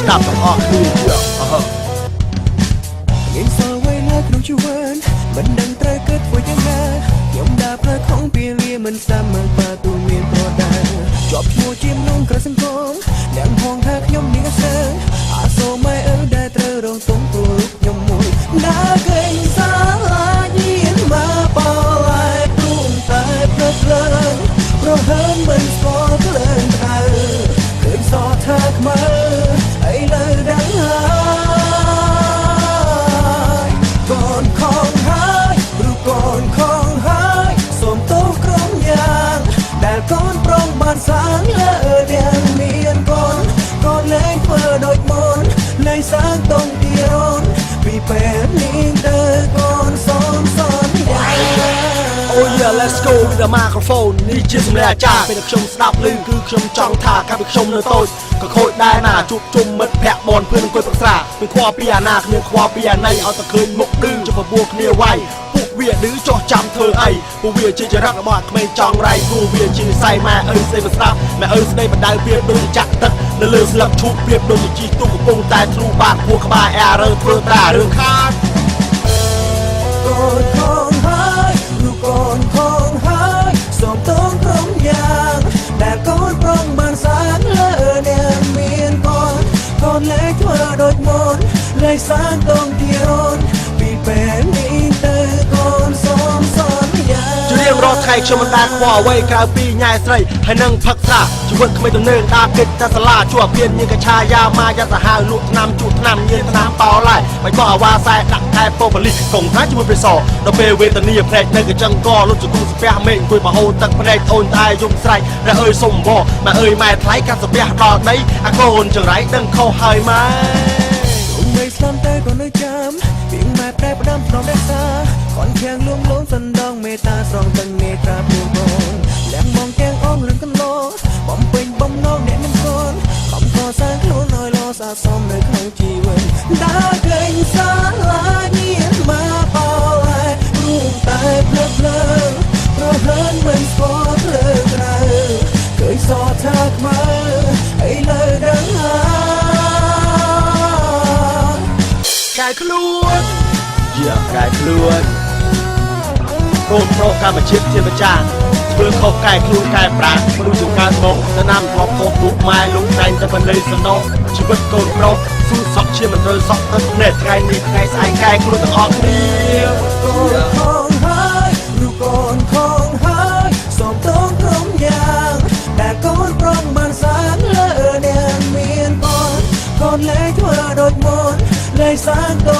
ស្ដាប់ទាំងអស់គ្នាអឺ មានសល់អ្វីឡើយក្នុងជីវិតមិនដឹងត្រូវគិតធ្វើយ៉ាងណាខ្ញុំដើរផ្លូវខំពីលាមិនស្ដាប់មើលបើទូមានប្រដាជាប់ឈ្មោះជាមនុស្សក្រសង្គមអ្នកផងថាខ្ញុំនេះអសើអាសូរម៉ែឪដែលត្រូវរងទុំព្រោះរូបខ្ញុំមួយដើរកេងសាឡាញៀនមកបឡែព្រមតែភ្លើភ្លើងប្រហើនមិនស្គាល់ភ្លើងក្តៅឃើញសថាខ្មៅឥឡូវដឹងហើយ កូនខំហើយឬកូនខំហើយសូមទោសក្រុមយ៉ាងដែលកូនប្រងបានសាងលើទាំងមានកូនកូនលែងធ្វើដូចមុនលែងសាងតងទីរនពីពេលនេះទៅកូនសូមសន្យា Oh yeah, let's go with the microphone. នេះជាសម្លេងអាចារ្យពេលដែលខ្ញុំស្ដាប់ឮគឺខ្ញុំចង់ថាកាលពីខ្ញុំនៅតូចក៏ខូចដែរណាជួបជុំមិត្តភក្តិបនភឿនអង្គុយប្រឹក្សាមិនខ្វល់ពីអាណាគ្មានខ្វល់ពីអាណីឲ្យតែឃើញមុខឌឺចុះបបួលគ្នាវាយពួកវាឌឺចោះចាំធ្វើអីពួកវាជាចរិតរបស់ក្មេងចង់រៃព្រោះវាជានិស័យម៉ែឪស្ដីមិនស្ដាប់ម៉ែឪស្ដីបណ្ដៅប្រៀបដូចជាចាក់ទឹកនៅលើស្លឹកឈូកប្រៀបដូចជាជីទូកំពុងតែធ្លុះបាតពួកក្បាល error ធ្វើតែរឿងខាត កូនខំហើយឬកូនខំហើយសូមតងក្រុមយ៉ាងដែលកូនប្រងបានសាងលើអ្នកមានកូនកូនលែងធ្វើដូចមុនលែងសាងតងទីរនពីពេលនេះទៅកូនសូមសន្យា ជារៀងរាល់ថ្ងៃខ្ញុំមិនដែលខ្វល់អ្វីក្រៅពីញ៉ែស្រីហើយនឹងផឹកស្រាជីវិតក្មេងទំនើងដើរគិតតែសាលាជួបពៀនញៀនកឆាយាម៉ាយ៉ាសាហាវលក់ថ្នាំជក់ថ្នាំញៀនថ្នាំប៉ោឡែបាច់បោះអាវ៉ាសែដាក់ខែពោបលិសកងថាជាមួយព្រះសដល់ពេលវេទនាភ្នែកនៅកញ្ចឹងកលុតជង្គង់ស្ពះមេឃអង្គុយបហូរទឹកភ្នែកអូនតែយំស្រែករអើយសុំវម៉ែអើយម៉ែថ្លៃកាត់ស្ពះដល់ដីអាកូនចង្រៃដឹងខុសហើយម៉ែ ទុំមិនស្លំទៅក៏នៅចាំពីម៉ែប្រែផ្ដាំព្រមរក្សាខនខាំងលួងលោមសណ្ដងមេត្តាស្រងទាំងនេត្រាព្រួងកូនលះបងទាំងអងរឿងកន្លងបំពេញបំណងអ្នកមានកូនខំកសាងខ្លួនឲ្យល្អស្អាតសមនៅក្នុងជីវិតដើរកេងសាឡាញៀនមកបឡែរួមតែភ្លើភ្លើងប្រហើនមិនស្គាល់ភ្លើងក្រៅឃើញសថាខ្មៅឥឡូវដឹងហើយ កែខ្លួនយាកែខ្លួនកូនប្រុសកម្ពុជាជាម្ចាស់ធ្វើខុសកែខ្លួនកែប្រាក់មនុស្សជាកើតមកទៅណាំធ្លាប់ខុសពួកម៉ែលោកតែងតែបន្លីសំណោជីវិតកូនប្រុសស៊ូសក់ជាមិនត្រូវសក់ទឹកភ្នែកថ្ងៃនេះថ្ងៃស្អែកកែខ្លួនទាំងអស់គ្នា កូនខំហើយឬកូនខំហើយសូមតងក្រុមយ៉ាងដែលកូនប្រងបានសាងលើអ្នកមានកូនកូនលែងធ្វើដូចមុនលែងសាងត